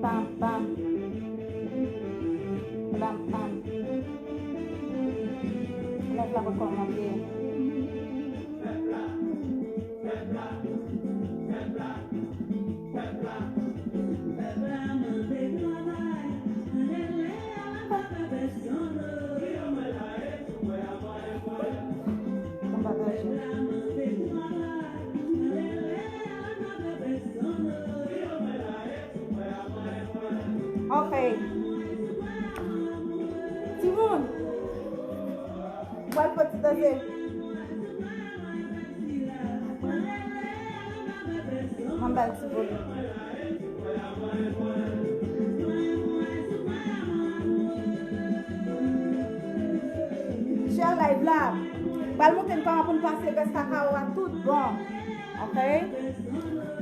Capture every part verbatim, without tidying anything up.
Pam, pam. Pam, pam. Lèv la pou kòmanse. Ok. Timoun, pral fè ti danse. Ann ba l ti volim. Share live la. Pral montre n kòman pou n pase grès kakawo a tout bon. Ok?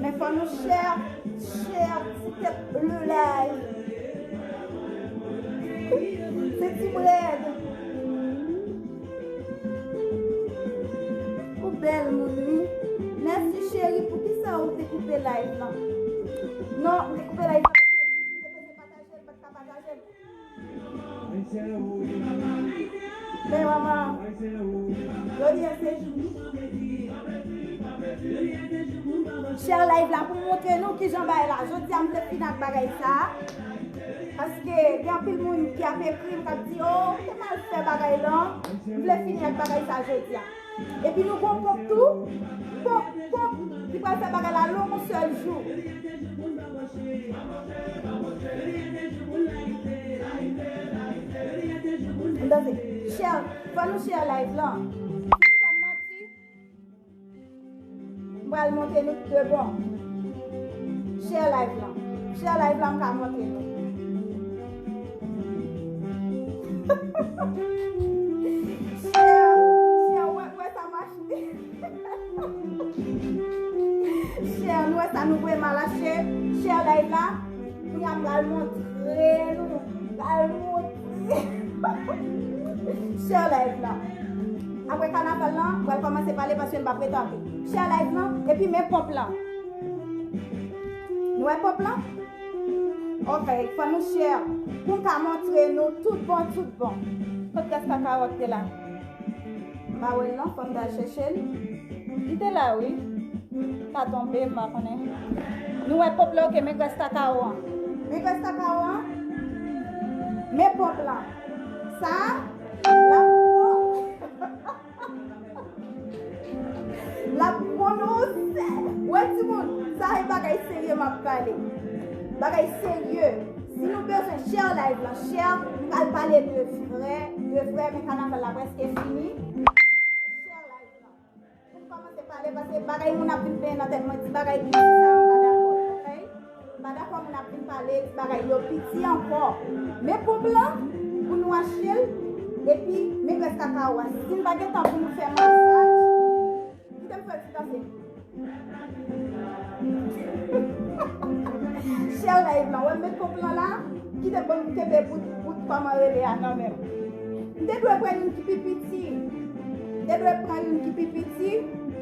Men fò nou share, share ti tèt bleu live. Se ti brèd. Ou bèl moun, wi. Mèsi, cheri. Poukisa ou te koupe live lan? Non, ou te koupe live lan paske m te bezwen pataje l, m pa t ka pataje l. Men manman, jodi a se jou. Share live la pou m montre nou kijan bagay la. Jodi a m te fini ak bagay sa. Paske gen anpil moun ki ap ekri m, k ap di, "Oh, ou te mal fè bagay lan." M vle fini ak bagay sa jodi a. Epi nou gon ponp tou. Ponp, ponp ki pral fè bagay la long yon sèl jou. Ann danse. Share, fò nou share live lan. Si nou pa manti, m pral montre nou de bon. Share live lan. Share live lan, m ka montre nou. Share, share, wè, wè sa mache. Share, nou wè sa nou voye mal achte. Share live la. Kounye a m pral montre nou. M pral montre. Share live la. Apre kanaval lan, m pral kòmanse pale paske m p ap rete anpil. Share live lan, epi men ponp lan. Nou wè ponp lan? Ok, fò nou share. Pou m ka montre nou tout bon, tout bon. Kot grès kakawòt te la? M pa wè l non, fò m t al chèche l. Li te la, wi. Sa tonbe, m pa konnen. Nou wè ponp la, ok, men grès kakawo an. Men grès kakawo an. Men ponp lan. Sa, l ap pran. L ap pran nou sè. Wè, timoun, sa e bagay serye m ap pale. Bagay serye. Si nou bezwen share live lan, share, m pral pale de frè, de frè, men kanaval la prèske fini. Share live lan. Pou m kòmanse pale, paske bagay moun ap vin plenyen nan tèt mwen, ti bagay piti sa, m pa dakò, ok? M pa dakò moun ap vin pale, ti bagay yo piti ankò. Men ponp lan, pou nou achte l, epi men grès kakawo a. Si n pa gen tan pou nou fè masaj, kite m fè ti danse. Share live lan. Wè m met ponp lan la. Kite bon m kenbe bout, bout kòman rele a nan men m. M te dwe pran youn ki pi piti. M te dwe pran youn ki pi piti.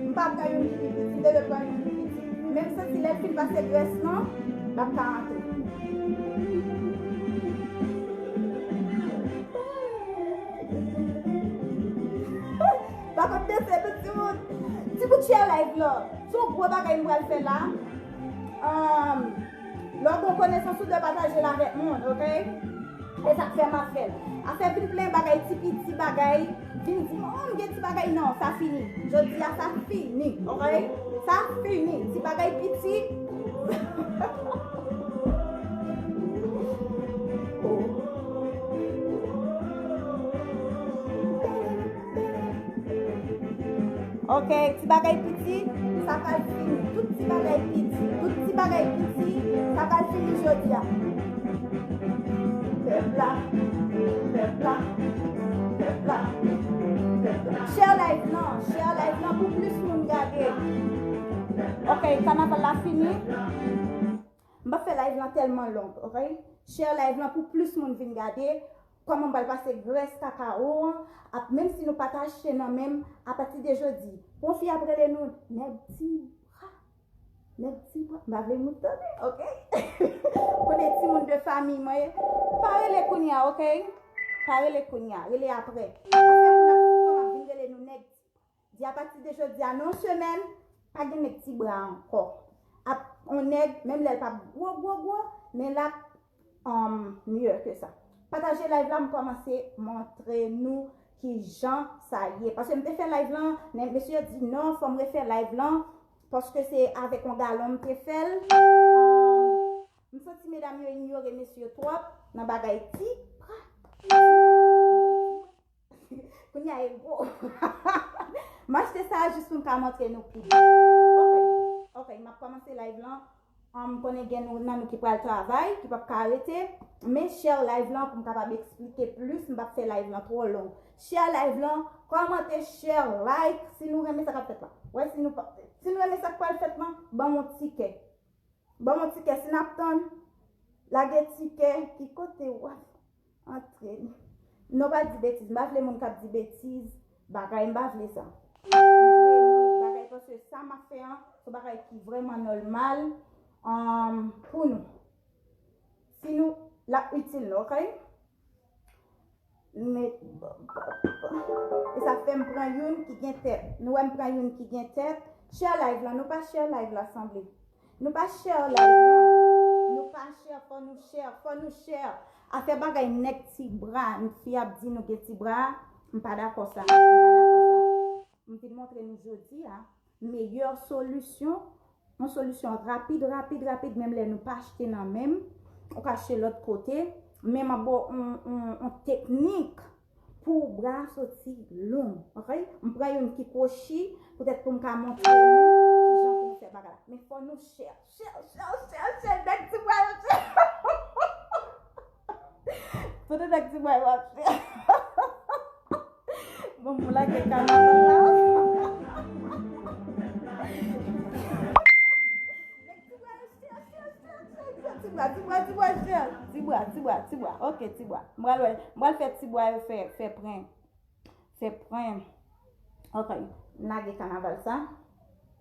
M pa pran youn ki pi piti. M te dwe pran youn ki piti. Men m santi lè l fin pase grès lan, l ap ka antre. Pa konn de se tout timoun. Ti bout share live lan. Se yon gwo bagay m pral fè la. Ahn, lè w gen konesans ou dwe pataje l avèk moun, ok? E sa k fè m ap fè l. Afè vin plenyen bagay, ti piti bagay, vin di, "Oh, m gen ti bagay." Non, sa fini. Jodi a, sa fini, ok? Sa fini. Ti bagay piti. Ok, ti bagay piti, sa pral fini. Tout ti bagay piti, tout ti bagay piti, sa pral fini jodi a. Pèp la, pèp la, pèp la, pèp la. Share live lan, share live lan pou plis moun gade. Ok, kanaval la fini. M pa fè live lan tèlman long, ok? Share live lan pou plis moun vin gade. Kòman m pral pase grès kakawo an, ap, menm si nou pa ta achte nan men m, apati de jodi, pou yon fi ap rele nou nèg ti bra. Nèg Tibwa, m pa vle moun tande, ok? Kote timoun de fanmi mwen ye? Pa rele kounye a, ok? Pa rele kounye a, rele apre. Apre moun ap kòman ap vin rele nou nèg Tibwa. Di apati de jodi a, nan yon semèn, pa gen nèg Tibwa ankò. Ap on nèg, menm lè l p ap gwo, gwo, gwo, men l ap um, mieux que ça. Pataje live la, m kòmanse montre nou ki jan sa ye. Paske m te fè live lan, men mesye yo di non, fò m refè live lan, paske se avèk yon galon m te fè l. Um, m santi medam yo inyore mesye yo twòp nan bagay ti. Kounye a e gwo. M achte sa jis pou m ka montre nou pi byen. Ok, ok, m ap kòmanse live lan. Um, konnen gen nou nan nou ki pral travay, ki p ap ka rete. Men share live lan pou m kapab eksplike plis, m p ap fè live lan twò long. Share live lan, kòmante, share, like, si nou renmen sa k ap fèt la. Wè, si nou pa, si nou renmen sa k pral fèt lan, ban m yon tikè. Ban m yon tikè, si n ap tann, lage tikè, ki kote w ap antre. Non, pa di betiz, m pa vle moun k ap di betiz, bagay, m pa vle sa. M vle nou bagay, paske sa m ap fè an, se yon bagay ki vrèman nòmal, um, pou nou. Si nou, l ap itil nou, ok? Met, e sa fè m pran youn ki gen tèt. Nou wè m pran youn ki gen tèt. Share live lan, nou pa share live la sanble. Nou pa share live lan. Nou pa share, fò nou share, fò nou share. Afè bagay nèg ti bra, fi ap di nou gen ti bra, m pa dakò sa. M pa dakò sa. M vin montre nou jodi a, meyè solisyon, yon solisyon rapid, rapid, rapid, menm lè nou pa achte nan menm, ou ka achte lòt kote, men m ap ba w yon, yon, yon teknik pou bra a soti long, ok? M pran youn ki kwochi, poutèt pou m ka montre nou kijan pou nou fè bagay la. Men fò nou share, share, share, share, share, nèg ti bra yo share. Foto nèg ti bwa yo ap fè. Bon, pou lage kanaval la. Nèg ti bwa yo share, share, share, share, share. Ti bwa, ti bwa, ti bwa, share. Ti bwa, ti bwa, ti bwa. Ok, ti bwa. M pral wè, m pral fè ti bwa yo fè, fè prank. Fè prank. Ok, m lage kanaval sa.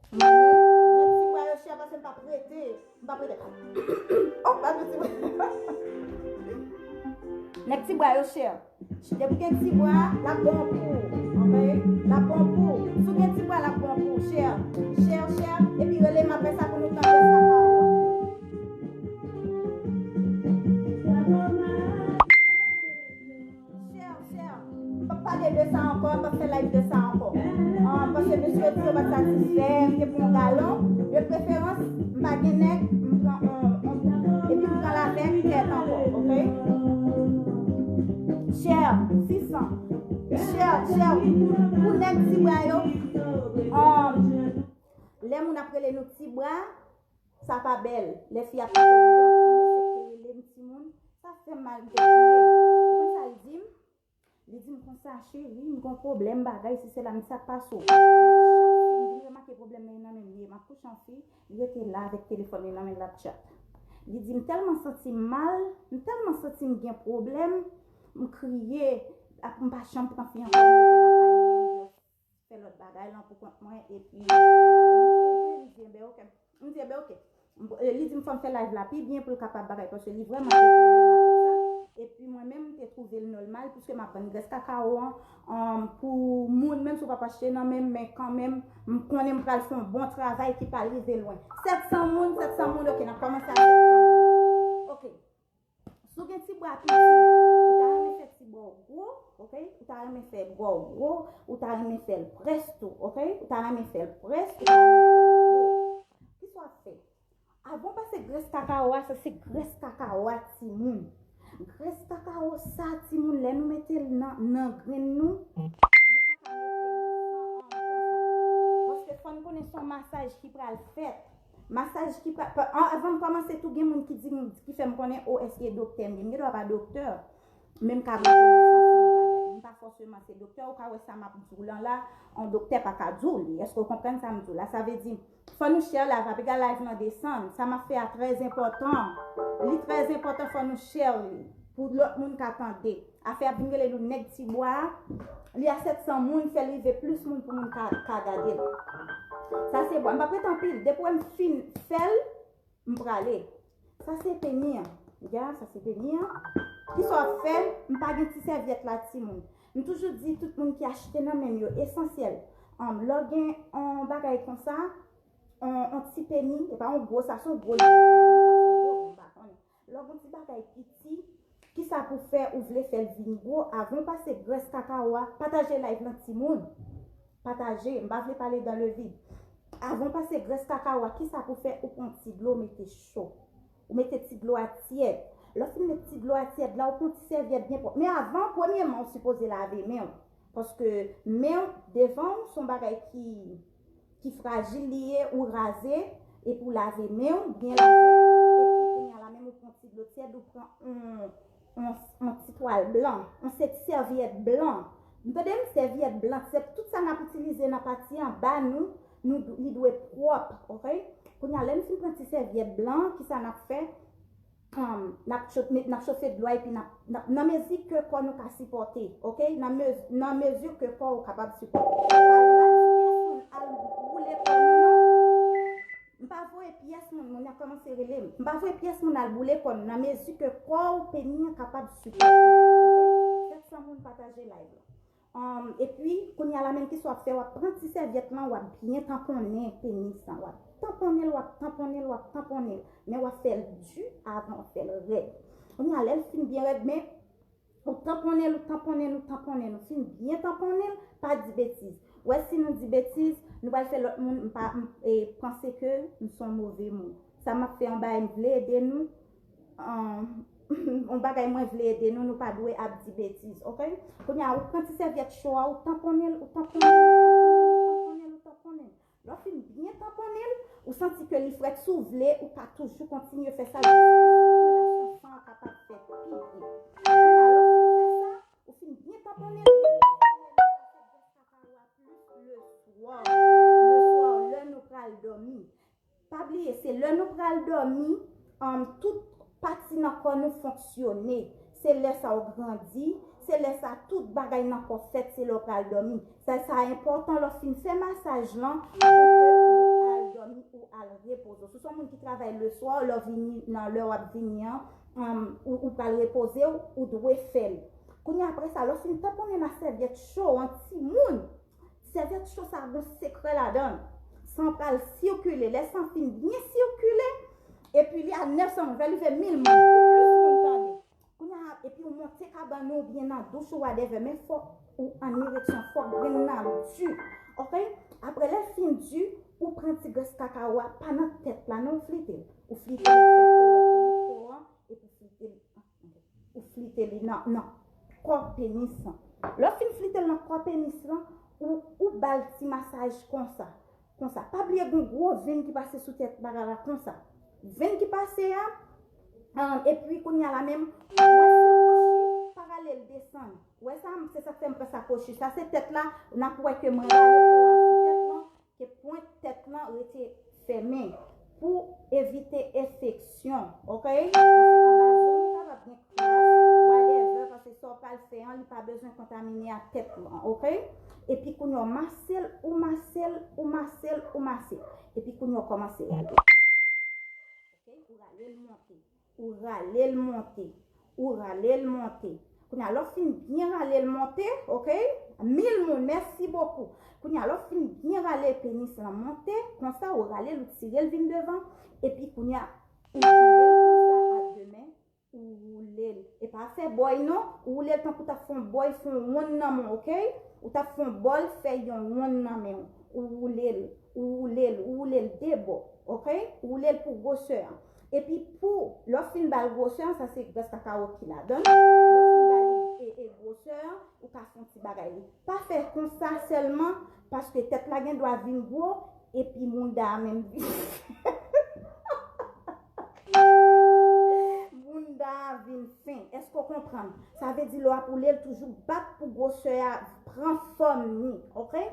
Nèg ti bwa yo share paske m p ap rete. M p ap rete. Oh, pa gen ti bwa. Nèg ti bwa yo share. Depi gen ti bwa, l ap bon pou ou. Ok? L ap bon pou ou. Si w gen ti bwa, l ap bon pou ou. Share. Share, share. Epi rele m apre sa pou nou tande sa. Share, share. M p ap pale de sa ankò, m p ap fè live de sa ankò. Ah, paske mesye yo di yo pa t satisfè, m te pran yon galon. De preferans, m pa gen nèg, m pran on, on, epi m pran l avèk tèt ankò, ok? Share, sis san. Share, share. Pou, pou nèg ti bwa yo. Ah, lè moun ap rele nou ti bwa, sa pa bèl. Lè fi ap rele m timoun, sa fè m mal, m te kriye. Ou konn sa l di m? Li di m konsa, cheri, m gon pwoblèm bagay, si se la, m di sa k pase w. Chak fi m vin remake pwoblèm nan nan menm li ye, m ap kouche an fi, li rete la avèk telefòn li nan men l ap chat. Li di m tèlman santi m mal, m tèlman santi m gen pwoblèm, m kriye, ap m pa janm pran fi ankò, m rete lakay mwen, fè lòt bagay lan pou kont mwen, epi li di, enben, ok. M di, enben, ok. M, e, li di m fò m fè live la pi byen pou l kapab bagay, paske li vrèman gen pwoblèm avèk sa. Epi mwen menm, m te twouve l nòmal, piske m ap vann grès kakawo an, um, pou moun, menm si w p ap achte nan menm, men kanmenm, m konnen m pral fè yon bon travay ki pa rive lwen. Sèt san moun, sèt san moun, ok, n ap kòmanse a sèt san moun. Ok. Si w gen ti bwa piti, ou ta renmen fè ti bwa w gwo, ok? Ou ta renmen fè bwa w gwo, ou ta renmen fè l près tou, ok? Ou ta renmen fè l près, ou ta renmen fè l gwo. Kisa w ap fè? Avan w pase grès kakawo a, sa se grès kakawo a timoun. Grès kakawo sa timoun, lè nou mete l nan, nan grenn nou, nou pa ka mete l san anpil. Paske fò n konnen se yon masaj ki pral fèt. Masaj ki pa, pa, an, avan m kòmanse tou, gen moun ki di m, ki fè m konnen, o, èske doktè m ye? M gen dwa pa doktè, men m ka ba konesans yon bagay. M pa fòseman se doktè, ou ka wè sa m ap di w lan la, yon doktè pa ka di w li. Èske w konprann sa m di w la? Sa vle di, fò nou share live la, piga live lan desann. Sa m ap fè a trè enpòtan. Li trè enpòtan, fò nou share li. Pou lòt moun ka tande. Afè ap vin rele nou nèg ti bwa a. Li a sèt san moun, fè l rive plis moun pou moun ka, ka gade l. Sa se bwa. M p ap rete anpil. Depi w wè m fin fè l, m prale. Sa se peni an. Gade, sa se peni an. Kisa w ap fè? M pa gen ti sèvyèt la, timoun. M toujou di tout moun ki achte nan men m yo, esansyèl. Ann, lè w gen yon bagay konsa, yon, yon ti peni, e pa yon gwo, sa se yon gwo, m pa konnen. Lè w gen yon ti bagay piti, kisa pou fè ou vle fè l vin gwo? Avan w pase grès kakawo a, pataje live lan, timoun. Pataje, m pa vle pale dans le vide. Avan w pase grès kakawo a, kisa pou fè? Ou pran ti dlo, mete cho. Ou mete ti dlo a tyèd. Lè w fin met ti dlo a tyèd la, ou pran ti sèvyèt byen pwòp. Men avan, premyèman, ou sipoze lave men w. Paske men w, devan w, se yon bagay ki, ki frajil li ye, ou raze, epi w lave men w, byen lave, epi kounye a la menm ou pran ti dlo tyèd, ou pran yon, yon, yon ti twal blan, yon sèt sèvyèt blan. M tande m sèvyèt blan, se tout sa n ap itilize nan pati anba nou, nou, li dwe pwòp, oke? Kounye a, lè n fin pran ti sèvyèt blan, kisa n ap fè? Um, n ap cho-, n ap chofe dlo a epi n ap, n ap, nan mezi ke kò nou ka sipòte, oke? Nan mez-, nan mezi ke kò ou kapab sipòte. Pa di pyès moun al boule kò nou, non. M pa voye pyès moun, moun nan kòmanse rele m. M pa voye pyès moun al boule kò nou nan mezi ke kò ou peni an kapab sipòte. Oke? Kèk san moun pataje live la. Um, epi, kounye a la menm, kisa w ap fè? W ap pran ti sèvyèt lan, w ap byen tanponnen penis lan. W ap tanponnen l, w ap tanponnen l, w ap tanponnen l. Men w ap fè l di avan w fè l rèd. Kounye a, lè l fin byen rèd, men ou tanponnen l, ou tanponnen l, ou tanponnen l. Ou fin byen tanponnen l, pa di betiz. Wè, si nou di betiz, nou pral fè lòt moun, m pa, m, e, panse ke m se yon move moun. Sa m ap fè anba a, m vle ede nou. Ahn, yon bagay mwen vle ede nou, nou pa dwe ap di betiz, oke? Kounye a, ou pran ti sèvyèt cho a, ou tanponnen l, ou tanponnen l, ou tanponnen l, ou tanponnen l, ou tanponnen l. Lè w fin byen tanponnen l, ou santi ke li frèt, si w vle, ou ka toujou kontinye fè sa jiskaske sikilasyon san an kapab fè pi byen. Kounye a, lè w fin fè sa, ou fin byen tanponnen l, ou plis leswa, leswa, lè nou pral dòmi. Pa bliye, se lè nou pral dòmi, um, tout pati nan kò nou fonksyone. Se lè sa w grandi, se lè sa tout bagay nan kò fèt, se lè w pral dòmi. Sa, sa enpòtan lè w fin fè masaj lan, pou ke ou al dòmi, ou al repoze w. Si w se yon moun ki travay leswa, lè w vini, nan lè w ap vini an, um, ou, ou pral repoze w, ou dwe fè l. Kounye a, apre sa, lè w fin tanponnen nan sèvyèt cho an, timoun, sèvyèt cho sa a gon sekrè ladan l. San pral sikile. Lè san fin byen sikile, epi li a nèf san moun, fè l rive mil moun, pou plis moun tande. Kounye a, epi ou monte kabann ou, oubyen nan douch ou, whatever, men fòk ou an ereksyon, fòk grenn nan di. Oke? Apre lè l fin di, ou pran ti grès kakawo a, pa nan tèt la, non, ou flite l. Ou flite l, ou flite l, epi ou flite l. Ou flite li nan, nan kò penis lan. Lè w fin flite l nan kò penis lan, ou, ou ba l ti masaj konsa. Konsa. Pa bliye gen yon gwo venn ki pase sou tèt bagay la konsa. Venn ki pase a, um, epi kounye a la menm, ou wè se kwochi, pa rale l desann. Ou wè sa, se sa k fè m pran sa kwochi. Sa se tèt la, n ap wè ke mwen rale po a sou tèt lan. Ke pwent tèt lan rete fèmen pou evite enfeksyon, oke? Paske anba zòn ou kapab gen kras, whatever, paske sa w pral fè an, li pa bezwen kontamine ak tèt lan, oke? Epi kounye a w mase l, ou mase l, ou mase l, ou mase l. Epi kounye a w kòmanse rale. Oke? Ou rale l monte. Ou rale l monte. Ou rale l monte. Kounye a, lè w fin byen rale l monte, oke? Mil moun, mèsi bokou. Kounye a, lè w fin byen rale penis lan monte, konsa, ou rale l, ou tire l vin devan, epi kounye a, ou kenbe l konsa ak de men, ou woule l. E pa fè bòy non, ou woule l tankou w t ap fè yon bòy, fè yon wonn nan men w, oke? Ou t ap fè yon bòy, fè yon wonn nan men w. Ou woule l, ou woule l, ou woule l de bò, oke? Ou woule l pou gwosè an. Epi pou, lè w fin ba l gwosè an, sa se grès kakawo ki ladan l. Lè w fin ba li e, e gwosè an, ou ka fè yon ti bagay li. Pa fè konsa sèlman, paske tèt la gen dwa vin gwo, epi mounda a menm vin. Mounda a vin fen. Èske w konprann? Sa vle di lè w ap woule l, toujou bat pou gwosè a pran fòm ni, oke?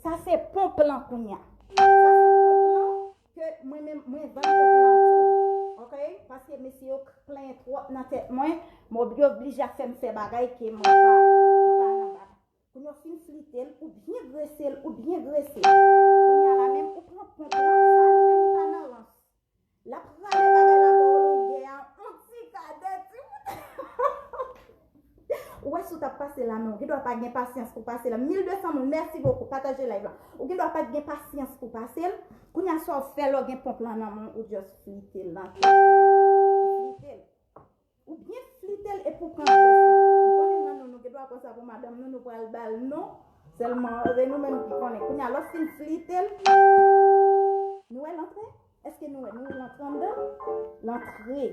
Sa se ponp lan kounye a. Sa se ponp lan. Ke mwen menm, mwen vann kòk lan tou. Oke? Paske mesye yo k-, plenyen twòp nan tèt mwen, mwen oblije ap fè m fè bagay ke mwen pa, pa nan bagay. Kounye a w fin flite l, ou byen grese l, ou byen grese l. Kounye a la menm, ou pran ponp lan, sa li menm li pa nan rans. L ap rale bagay la ba w longè a, on ti kadè, ti moute. Ou wè si w t ap pase la, men ou gen dwa pa gen pasyans pou pase la. Mil de san moun, mèsi bokou, pataje live la. Ou gen dwa pa t gen pasyans pou pase l. Kounye a sa w fè lè w gen ponp lan nan men w, ou just flite l nan tèt. Flite l. Ou byen flite l epi w pran grès lan. M konnen nan nou, nou gen dwa pran sa pou madanm nou, nou pral ba l non. Sèlman, se nou menm ki konnen. Kounye a, lè w fin flite l, nou wè l antre? Èske nou wè? Nou wè l antre anndan? L antre.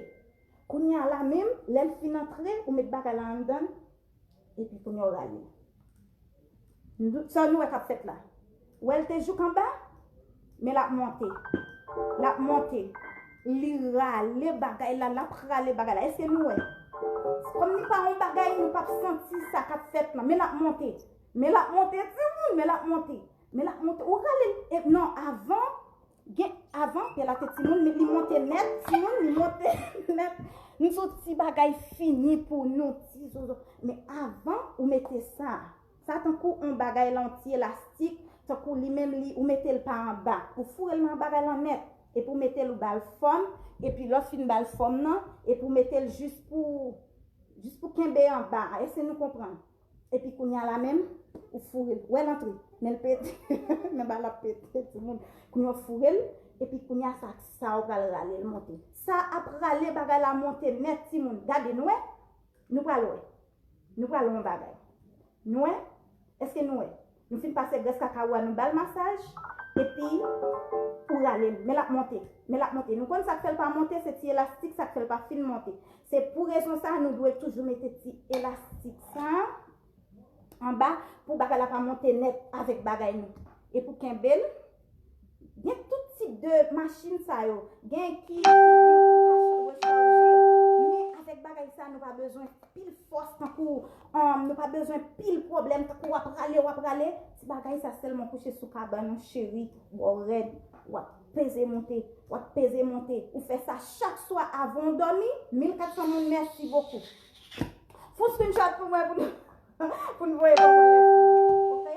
Kounye a la menm, lè l fin antre, ou met bagay la anndan l, epi kounye a w rale l. Nou- Sa nou wè k ap fèt la? Ou wè l te jouk anba, men l ap monte. L ap monte. Li rale bagay la, l ap rale bagay la. Èske nou wè? Kòm li pa yon bagay, nou p ap santi sa k ap fèt lan. Men l ap monte. Men l ap monte, timoun, men l ap monte. Men l ap monte. Ou rale l. E, non, avan, gen, avan, pye la te timoun, men li monte nèt, timoun, li monte nèt. Nou sou ti bagay fini pou nou, ti zozo. Men avan, ou mete sa. Sa tankou on bagay la, on ti elastik, tankou li menm li, ou mete l pa anba. Ou foure l nan bagay lan nèt. Epi ou mete l, ou ba l fòm, epi lè w fin ba l fòm nan, epi ou mete l jis pou, jis pou kenbe anba a. Èske nou konprann? Epi kounye a la menm, ou foure l. Wè l antre, men l pete, men ba l ap pete, timoun. Kounye a w foure l, epi kounye a sa, sa w pral rale l monte. Sa ap rale bagay la monte nèt, timoun. Gade, nou wè? Nou pral wè. Nou pral wè yon bagay. Nou wè? Èske nou wè? Nou fin pase grès kakawo a, nou ba l masaj, epi ou rale l. Men l ap monte. Men l ap monte. Nou konn sa k fè l pa monte, se ti elastik, sa k fè l pa fin monte. Se pou rezon sa a, nou dwe toujou mete ti elastik sa anba pou bagay la pa monte nèt avèk bagay nou. Epi w kenbe l. Gen tout tip de machin sa yo. Gen ki, ki, ki, ki ka rechaje. Men avèk bagay sa, nou pa bezwen pil fòs tankou, um, nou pa bezwen pil pwoblèm tankou w ap rale, w ap rale. Ti bagay sa sèlman kouche sou kabann ou, cheri, bò w rèd, w ap peze monte, w ap peze monte. Ou fè sa chak swa avan w dòmi, mil kat san moun, mèsi bokou. Fè yon screenshot pou mwen, pou nou, pou nou voye ban mwen, mèsi. Oke?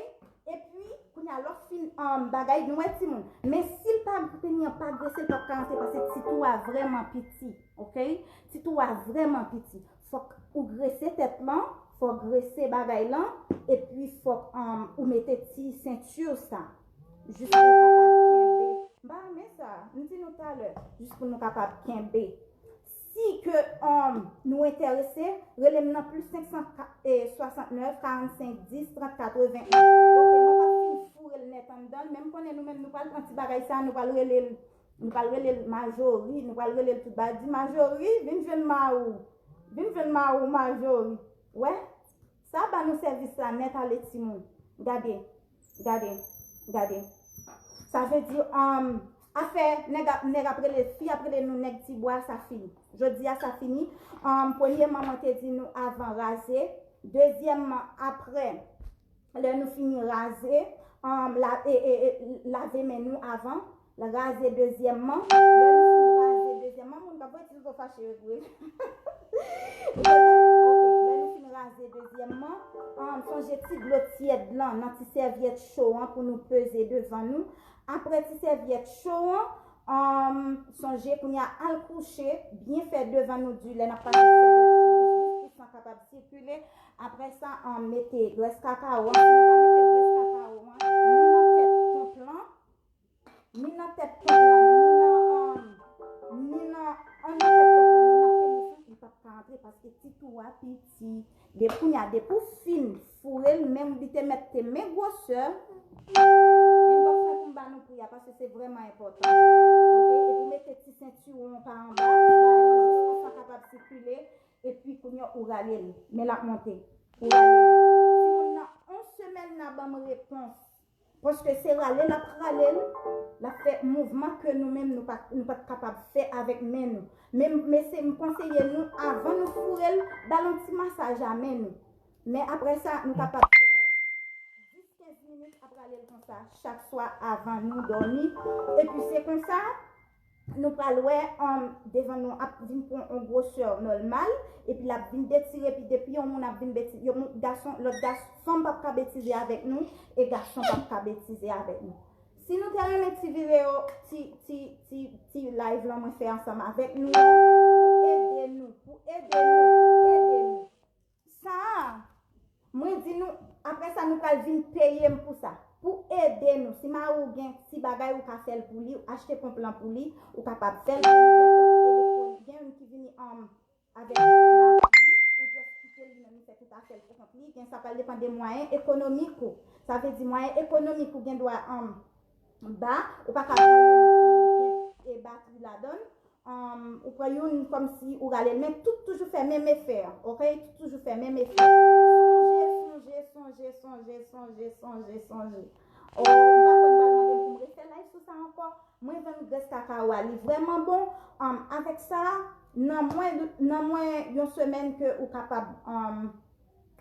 Epi, kounye a, lè w fin, um, bagay, nou wè timoun. Men si l pa, peni an pa grese, l p ap ka rantre paske ti twou a vrèman piti, oke? Ti twou a vrèman piti. Fòk ou grese tèt lan, fòk grese bagay lan, epi fòk, um, ou mete ti senti sa. Jis pou nou kapab kenbe. M pa renmen sa. M di nou talè. Jis pou nou kapab kenbe. Si ke, um, nou enterese, rele m nan plis senk san swasantnèf, karannsenk, dis, trant, katreven. Oke, mwen p ap fin foure l nèt anndan l, men m konnen nou menm, nou pral pran ti bagay sa, nou pral rele l, nou pral rele l Majori, nou pral rele l tout bagay. Di, Majori, vin jwenn mari w. Vin jwenn mari w, Majori. Wè? Sa ba nou sèvis la nèt ale timoun. Gade, gade, gade. Sa vle di, um, afè nèg ap, nèg ap rele, fi ap rele nou nèg tibwa, sa fini. Jodi a, sa fini. Um, premyèman, mwen te di nou avan raze. Dezyèmman, apre, lè nou fini raze, um, la, e, e, e, lave men nou avan. Raze dezyèmman. Lè nou fin raze dezyèmman, moun k ap voye ti zozo fache yo vre. Oke, lè nou fin raze dezyèmman, um, sonje ti dlo tyèd lan nan ti sèvyèt cho an pou nou peze devan nou. Apre ti sèvyèt cho an, um, sonje kounye a al kouche, byen fè devan nou di lè n ap pase ti sèvyèt cho pou san kapab sikile. Apre sa, um, mete grès kakawo an. Si nou pa mete grès kakawo an, ni nan tèt ponp lan, ni nan tèt ponp lan, ni nan, um, ni nan, an nan tèt ponp lan, ni nan penis lan, li p ap ka antre paske ti twou a piti. De kounye a, depi w fin foure l, menm li te mèt te men gwosè, inbox mwen pou m ba nou pri a, paske se vrèman enpòtan. Oke? Epi w mete ti sentiwon pa anba, ti bagay lan, jis pou san kapab sikile, epi kounye a ou rale l. Men l ap monte. Ou rale l. Timoun nan, yon semèn nan ban m repons. Paske se rale l ap rale l, l ap fè mouvman ke nou menm nou pa, nou pa t kapab fè avèk men nou. Men, men se m konseye nou, avan nou foure l, ba l yon ti masaj a men nou. Men apre sa, nou kapab fè dis kenz minit ap rale l konsa, chak swa avan nou dòmi. Epi se konsa, nou pral wè, um, devan nou ap vin pran yon gwosè nòmal, epi l ap vin detire, epi depi yon moun ap vin betize, yon moun, gason, lòt gason, fanm p ap ka betize avèk nou, e gason p ap ka betize avèk nou. Si nou te renmen ti videyo, ti, ti, ti, ti live lan mwen fè ansanm avèk nou, pou ede nou, pou ede nou, pou ede nou. Sa a, mwen di nou, apre sa nou pral vin peye m pou sa. Pou ede nou, si mari w gen ti bagay ou ka fè l pou li, ou achte ponp lan pou li, ou kapab fè l pou li, gen ponp elektwonik, gen youn ki vini, um, avèk batri, ou just kite l li menm li fè tout afè l pou kont li, gen sa pral depann de mwayen ekonomik ou. Sa vle di mwayen ekonomik ou gen dwa, um, ba, ou pa ka pran youn ki gen, e, batri ladan l. Um, ou pran youn kòmsi ou rale l, men tout toujou fè menm efè, ok? Tout toujou fè menm efè. Sonje, sonje, sonje, sonje, sonje, sonje, sonje. Oh, m pa konn m pral mande m pou m refè live sou sa ankò. Mwen vann grès kakawo a, li vrèman bon. Um, avèk sa, nan mwen, nan mwen yon semèn ke ou kapab, um,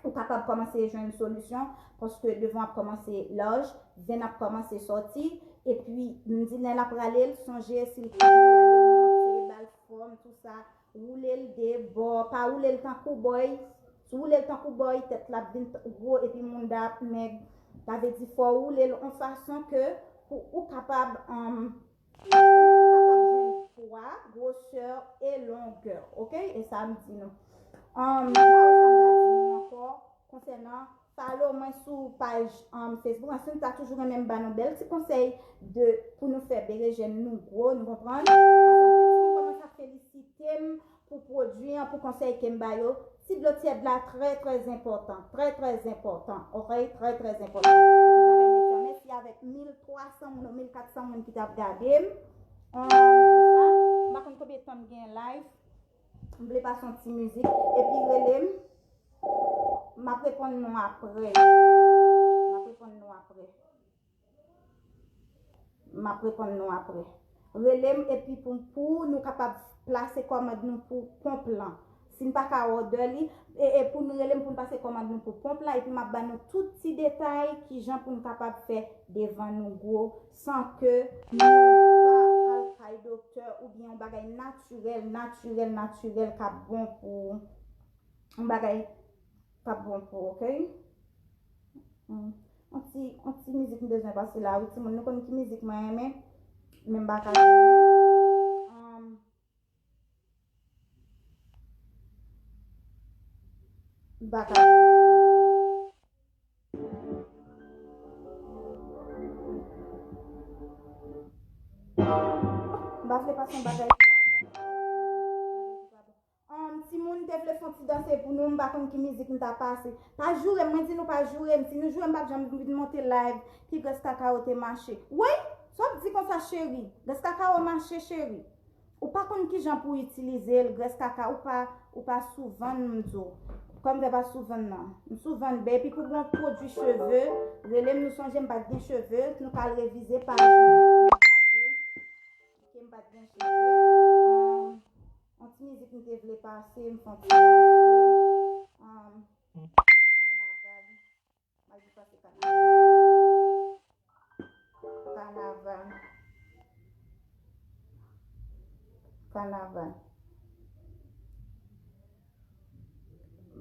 ou kapab kòmanse jwenn solisyon, paske devan ap kòmanse laj, venn ap kòmanse sòti, epi m di lè l ap rale l, sonje si l kouri, rale l monte, ba l fòm, tou sa, woule l de bò, pa woule l tankou bòy, si w woule l tankou bòy, tèt la ap vin t-, gwo, epi mounda ap mèg, sa vle di fò w woule l yon fason ke pou ou kapab, um, pou ou kapab jwenn pwa, gwosè e longè, ok? E sa m di nou. Um, m pa wè sa m ta di nou ankò konsènan follow mwen sou paj, um, Facebook. Ansi m ta toujou renmen m ba nou bèl ti konsèy de, pou nou fè berejèn nou gwo, nou konprann? Paske anpil moun kòmanse ap felisite m pou pwodui an, pou konsèy ke m ba yo. Ti dlo tyèd la, trè, trè enpòtan. Trè, trè enpòtan. Ok? Trè, trè enpòtan. Epi bagay nèt sa. Mèsi avèk mil twa san moun ou mil kat san moun ki t ap gade m. Ahn, pou sa, m pa konn konbyen tan m gen live. M vle pase yon ti mizik. Epi rele m. M ap reponn nou apre. M ap reponn nou apre. M ap reponn nou apre. Rele m epi pou, pou nou kapab plase kòmand nou pou ponp lan. Si n pa ka òdè li, e, e pou nou rele m pou n pase kòmand nou pou ponp la, epi m ap ba nou tout ti detay kijan pou n kapab fè devan nou gwo, san ke nou pa al kay doktè oubyen yon bagay natirèl, natirèl, natirèl k ap bon pou, yon bagay k ap bon pou, ok? Hmm. Yon ti, yon ti mizik m bezwen pase la, wi, timoun. Nou konn ki mizik mwen renmen, men m pa ka jwenn li. Um, m pa ka jwenn li. M pa vle pase yon bagay. Um, timoun te vle fè yon ti danse pou nou, m pa konn ki mizik m ta pase. Pa joure m, mwen di nou pa joure m. Si nou joure m, m p ap janm vin monte live. Ki grès kakawo te mache. Woy! Sa w ap di konsa, cheri? Grès kakawo mache, cheri. Ou pa konn kijan pou w itilize l, grès kaka, ou pa, ou pa sou vann, m di w. Kòm fè pa sou vann nan. M sou vann bè, epi pou bon pwodui cheve, rele m, nou sonje m pa t gen cheve, nou ka al revize paj mwen pou nou gade. Ke m pa t gen cheve. Um, yon ti mizik m te vle pase, m fè yon ti danse. Um, kanaval. M al vin pase kanaval. Kanaval. Kanaval.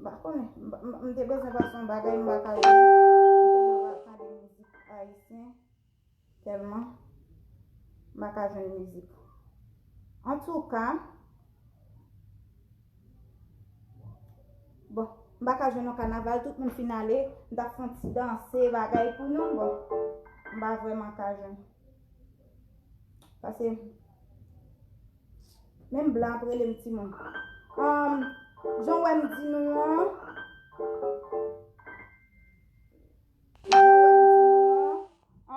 M pa konnen. M, m, m te bezwen pase yon bagay, m pa ka jwenn. M tèlman pa tande mizik ayisyen. Tèlman m pa ka jwenn mizik. Antouka, bon, m pa ka jwenn yon kanaval, tout moun fin ale, m t ap fè yon ti danse, bagay pou nou, bon, m pa vrèman ka jwenn. Paske, menm blan ap rele m timoun. Um, jan w wè m di nou an, jan w wè m di nou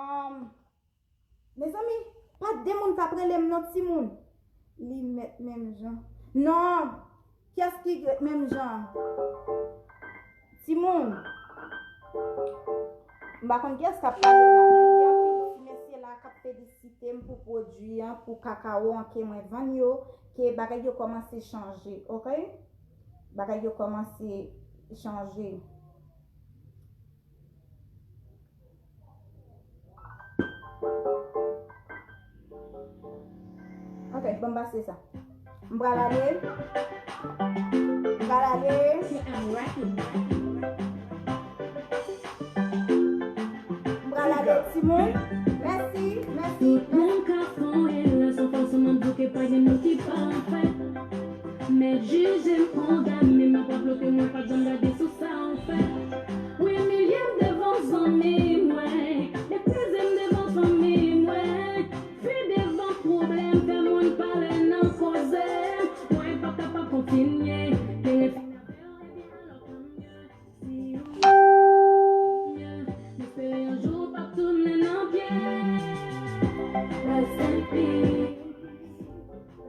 an, um, Mezanmi, pa de moun k ap rele m non, timoun. Li mèt menm jan. Non, kiyès ki menm jan? Timoun. M pa konn kiyès k ap pale la, men gen anpil ti mesye la k ap felisite m pou pwodui an, pou kakawo an ke mwen vann yo, ke bagay yo kòmanse chanje, ok? Bagay yo kòmanse chanje. Ok, ban m pase sa. M pral ale. M pral ale. M pral ale, timoun. Mèsi. Tout moun ka fè yon erè, se yon fason m ap di w ke pa gen moun ki pafè. Mèt jije m, kondane m, ap raple w ke mwen pa t janm gade sou sa w fè. Ou imilye m devan zanmi mwen, meprize m devan fanmi mwen, fè devan pwoblèm, fè moun pale nan koze m. Mwen p ap kapab kontinye, gen refin avè w, epi alò tanmye. Si ou m espere yon jou w p ap tounen nan pye. Rest in peace.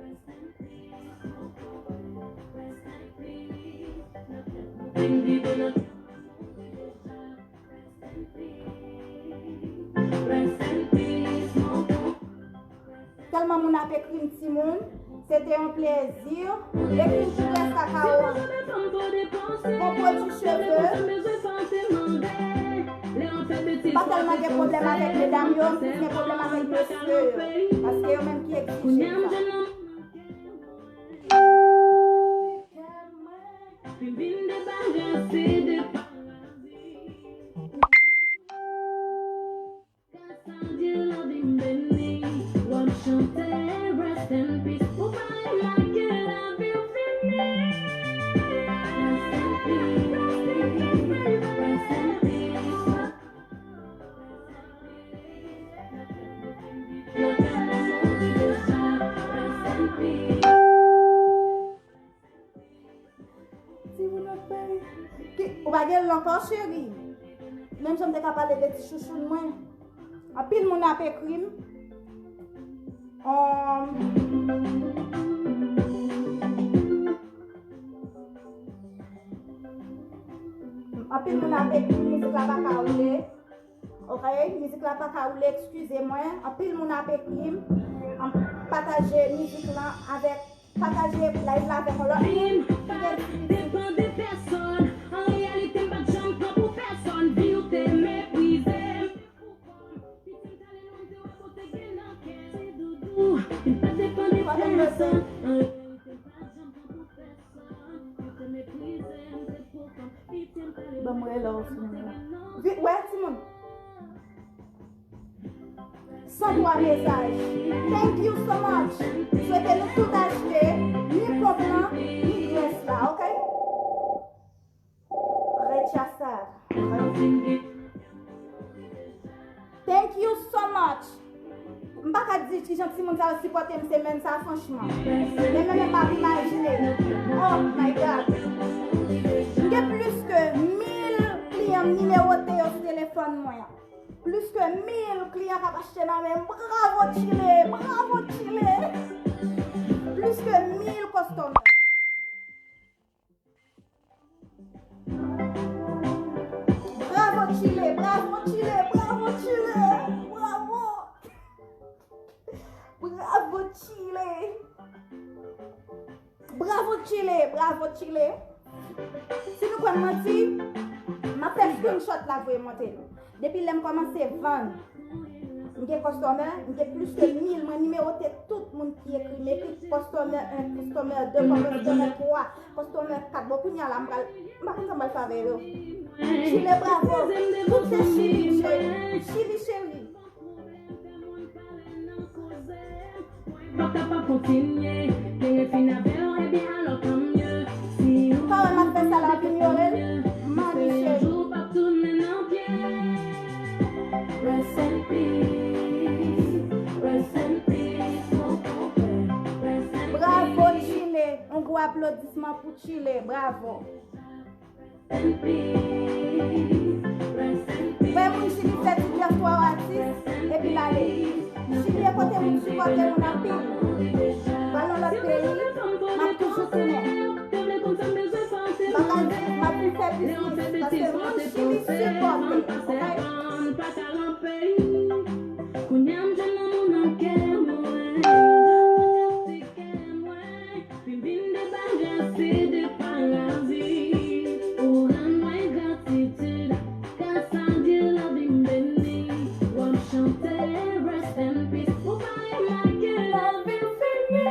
Rest in peace. Rest in peace. N ap fè pou vin viv nan Rest in peace, mon Tèlman moun ap ekri m, timoun, se te yon plezi. Ekri m tout rès kaka w an. Bon pwodui cheve. M pa tèlman gen pwoblèm avèk medam yo, m plis gen pwoblèm avèk mesye yo. Paske yo menm ki egzije m sa. Vin debarase de parazi. Gras a Dye, lavi m beni. W ap chante rest in peace. Ou pa remake lavi w fini. Rest in peace, rest in peace, rest in peace. Timoun ap fè. Ki, ou pa gen l ankò, cheri? Menm jan m te ka pale de ti chouchoun mwen. Anpil moun ap ekri m. Um, anpil moun ap ekri m, mizik la pa ka woule. Ok, mizik la pa ka woule, eskize mwen. Anpil moun ap ekri m. An, pataje mizik lan avèk, pataje live la avèk yon lòt moun. Ki gen ti pitit. Depan de pèsòn. An reyalite, m pa t janm pran pou pèsòn. Vi w te meprize m. Pitit m t ale lwen, m te wè kote gen nan kè. Ti doudou, m pa depan de pèsòn. An reyalite, m pa t janm pran pou pèsòn. Yo te meprize m, te poko m. Ban m rele w sou men la. Vit, wè, timoun. San twa mesaj. Thank you so much. Swete nou tout achte, ni ponp lan, ni grès la, ok? Rechaza. Thank you so much. M pa ka di kijan timoun sa yo sipòte m semèn sa, franchman. Men, men, men, m ap imajine. Oh my God. M gen plis ke mil kliyan m nimewote yo sou telefòn mwen an. Plis ke mil kliyan k ap achte nan men m. Bravo, Chile! Bravo, Chile! Plis ke mil customer. Bravo, Chile! Bravo, Chile! Bravo, Chile! Bravo! Bravo, Chile! Bravo, Chile! Bravo, Chile! Si nou kwè m manti, m ap fè screenshot la voye monte nou. Depi lè m kòmanse vann, m gen kòstòmè, m gen plis ke mil, mwen nimewote tout moun ki ekri m, epi kòstòmè en, kòstòmè de, kòstòmè twa, kòstòmè kat. Bon, kounye a la, m pral, m pa konn sa m pral fè avè yo. Chile, bravo! Tout se Chili, cheri. Chili, cheri. Pa kapab kontinye, gen refin avè w, ebyen alò tanmye. Si ou pa wè m ap fè sa la, ap inyore l, mami cheri. Jou p ap tounen nan pye. Rest in peace, rest in peace, mon konpè. Rest in peace. Bravo, Chile. Yon gwo aplodisman pou Chile. Bravo. Wè moun Chili fè ti dyòs twa atis, epi l ale. Chili e kote moun sipòte moun anpil. Pral nan lòt peyi, m ap toujou tounen. M pa ka di, m ap vin fè biznis, paske moun Chili sipòte, oke? Kounye a m jwenn lanmou nan kè mwen. Vin debarase de parazi, ou rann mwen gratitid. Gras a Dye, lavi m beni. W ap chante rest in peace. Ou pa remake lavi w fini.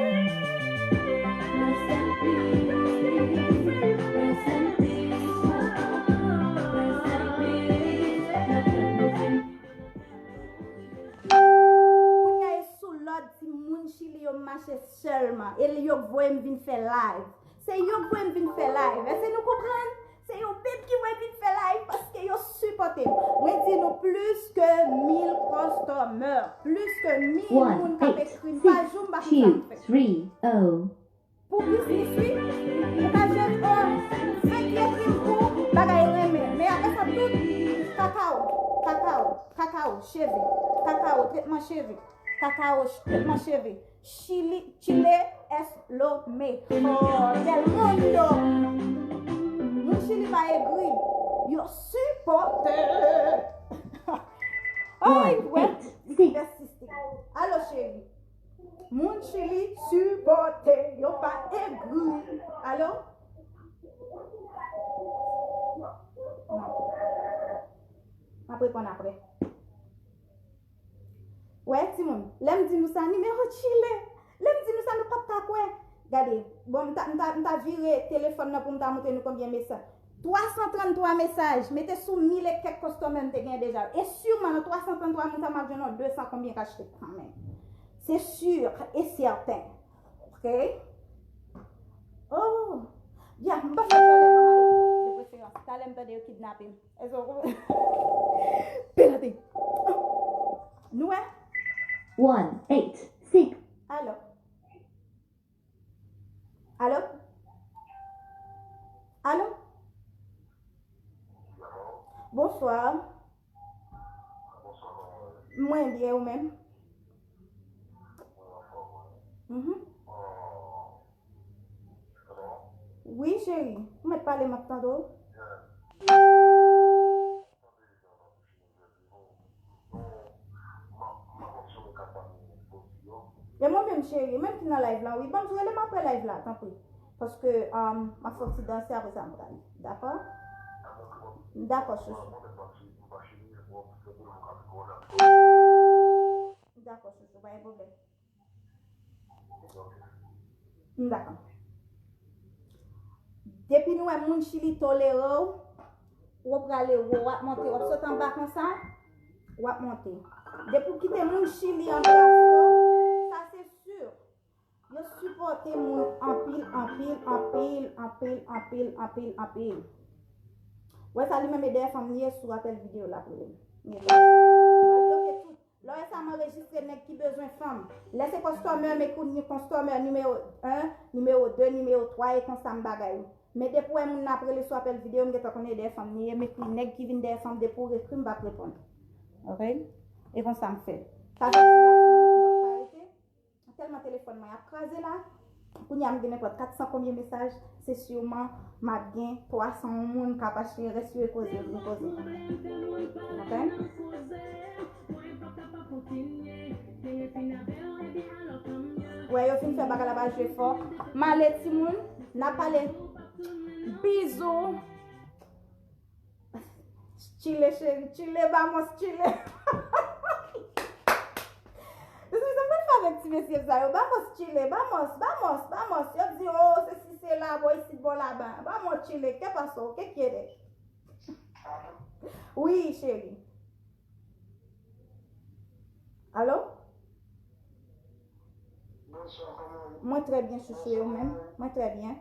Rest in peace, rest in peace, rest in peace, rest in peace. sèlman. E yo k voye m vin fè live. Se yo k voye m vin fè live. Èske nou konprann? Se yo menm ki voye m vin fè live paske yo sipòte m. Mwen di nou plis ke mil customer. Plis ke mil moun k ap ekri m pa jou, m pa konn sa m fè. Pou biznis, wi. Ou ka jwenn, o, fenk ekri m pou bagay renmen. Men apre sa, tout kakawo, kakawo, kakawo, cheve, kakawo, tretman cheve, kakawo, tretman cheve. Chili, Chile es lo mejor del mundo. Moun Chili pa egri. Yo sipòte. Ay, wè. Alo, cheri. Moun Chili sipòte. Yo pa egri. Alo? Non. M ap reponn apre. Wè, timoun, lè m di nou sa, nimewo Chile. Lè m di nou sa, nou p ap ka kwè. Gade, bon, m ta, m ta, m ta vire telefòn nan pou m ta montre nou konbyen mesaj. Twa san tranntwa mesaj, mete sou mil e kèk customer m te gen deja. E siman nan twa san tranntwa moun sa, m ap jwenn yon de san konbyen k achte kanmenm. Se sur e sèten. Ok? Oh! Ya, m pa fè talè m ale, de preferans. Talè m tande yo kidnape m. Èske w konprann? Penalty. Nou wè? One eight six. Alo? Alo? Alo? Bonswa. Mwen byen, ou menm? Mhm. Wi, cheri. Ou mèt pale, m ap tande w. E mwen menm, cheri, menm ki nan live la, wi. Ban m rele m apre live la, tanpri. Paske, um, m ap fè yon ti danse, apre sa, m prale. Dakò? Dakò, chouchou. Dakò, chouchou, pa gen pwoblèm. M dakò. Depi nou wè moun Chili tolere w, ou prale wo, w ap monte, w ap sot anba konsa, w ap monte. Depi w kite moun Chili anba w, sa se si. Yo sipòte moun anpil, anpil, anpil. Wè sa li menm e dèyè fanm li ye sou apèl videyo l ap rele m. Li e dèyè. Mwen bloke tout. Lè w wè sa m anrejistre nèg ki bezwen fanm. Lè se customer, m ekri ni customer nimewo en, nimewo de, nimewo twa e konsa m bagay ou. Men depi w wè moun nan ap rele sou apèl videyo, m gentan konnen e dèyè fanm li ye, m ekri nèg ki vin dèyè fanm, depi w ekri m p ap reponn. Ok? E konsa m fè. Sa vle di la timoun m p ap ka rete. Tèlman telefòn mwen ap kraze la. Kounye a m gen nenpòt kat san konbyen mesaj, se siman m ap gen twa san moun k ap achte rès yo e koze, vin koze. Ok? Wè, yo fin fè bagay la pa jwe fò. M ale timoun, n ap pale. Bizou. Chile, cheri, Chile, vamos, Chile. Mezanmi, sa m pral fè avèk ti mesye sa yo? Vamos, Chile, vamos, vamos, vamos. Yo di, oh, se si, se la, bò isit, bò laba. Vamos, Chile, ¿qué pasó? ¿Qué quiere? Wi, cheri. Alo? Bonswa, kòman w ye? Mwen trè byen, chouchou, e ou menm? Mwen trè byen.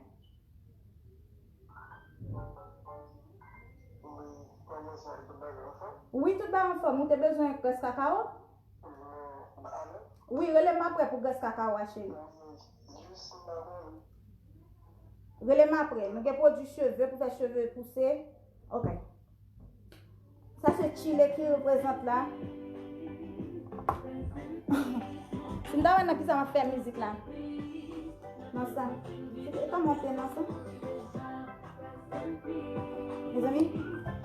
Wi, kòman sa ye? Tout bagay anfòm? Wi, tout bagay anfòm. Ou te bezwen grès kakawo? Wi, rele m apre pou grès kakawo a, cheri. Rele m apre. Nou gen pwodui cheve pou fè cheve pouse. Ok. Sa se Chile ki reprezant la. Si m ta wè nan kisa m ap fè mizik la. Nan sa. Se te kòman te nan sa. Mezanmi,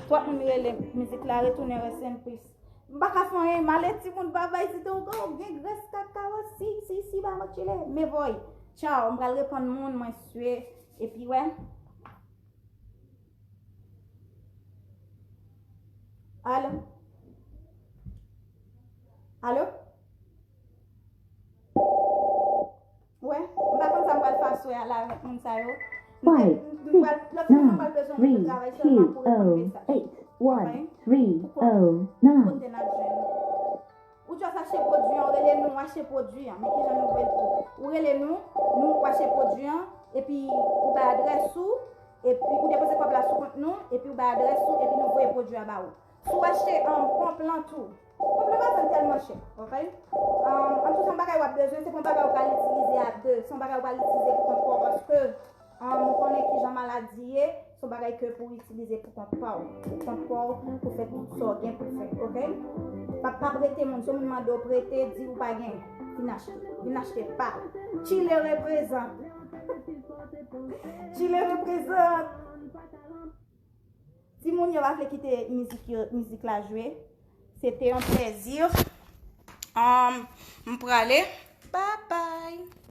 twòp moun rele mizik la, retounen, rest in peace. M pa ka fè anyen, m ale timoun, babay, si te ou gen grès kakawo, si, si, si, ba mwen Chile. Men voy. Tchaw, m pral reponn moun, mwen swe. Epi, wè. Alo? Alo? Wè, m pa konn sa m pral fè aswè a la avèk moun sa yo. M te, m, m pral, lòt semèn mwen pral bezwen moun pou travay sèlman pou reponn mesaj. Konprann? Pou konn kote n ap jwenn. Ou Just achte pwodui an, ou rele nou, ou achte pwodui an. Men kijan nou voye l pou ou. Ou rele nou, nou ou achte pwodui an, epi ou bay adrès ou, epi ou depoze kòb la sou kont nou, epi ou bay adrès ou, epi nou voye pwodui a ba ou. Si w achte um, pon plant ou, pon plant pa vann tèlman chè, ok? Um, an tou, se yon bagay w ap bezwen, se pa yon bagay ou pral itilize a de, se yon bagay ou pral itilize pou kont pa w, paske um, ou konnen kijan maladi ye, se yon bagay ke pou itilize pou kont pa w, pou kont pa w, pou fè tout sa w gen pou fè, ok? Pa, pa prete moun, si yon moun mande w prete, di ou pa gen, vin achte, vin achte pa w. Chile reprezant. Chile reprezant. Timoun yo pa vle kite mizik yo, mizik la jwe. Se te yon plezi. Um, m prale. Bye bye.